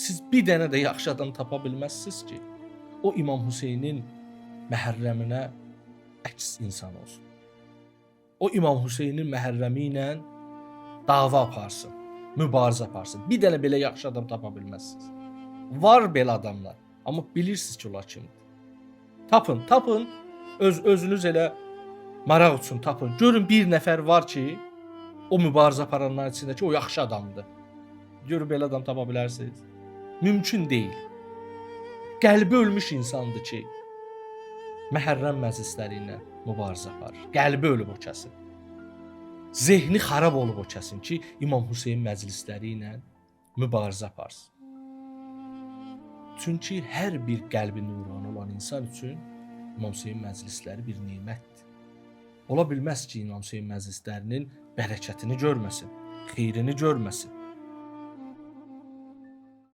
Siz bir dənə də yaxşı adam tapa bilməzsiniz ki, o İmam Hüseynin məhərrəminə əks insan olsun. O İmam Hüseynin məhərrəmi ilə dava aparsın, mübarizə aparsın. Bir dənə belə yaxşı adam tapa bilməzsiniz. Var belə adamlar, amma bilirsiniz ki, onlar kimdir. Tapın, tapın, öz özünüz elə maraq üçün tapın. Görün bir nəfər var ki, o mübarizə aparanların içində ki, o yaxşı adamdır. Görün belə adam tapa bilərsiniz. Mümkün deyil. Qəlbi ölmüş insandır ki, məhərrəm məclisləri ilə mübarizə aparır. Qəlbi ölüb o kəsin. Zehni xarab olub o kəsin ki, İmam Hüseyn məclisləri ilə mübarizə aparsın. Çünki hər bir qəlbi nurani olan insan üçün İmam Hüseyn məclisləri bir nemətdir. Ola bilməz ki, İmam Hüseyn məclislərinin bərəkətini görməsin, xeyrini görməsin.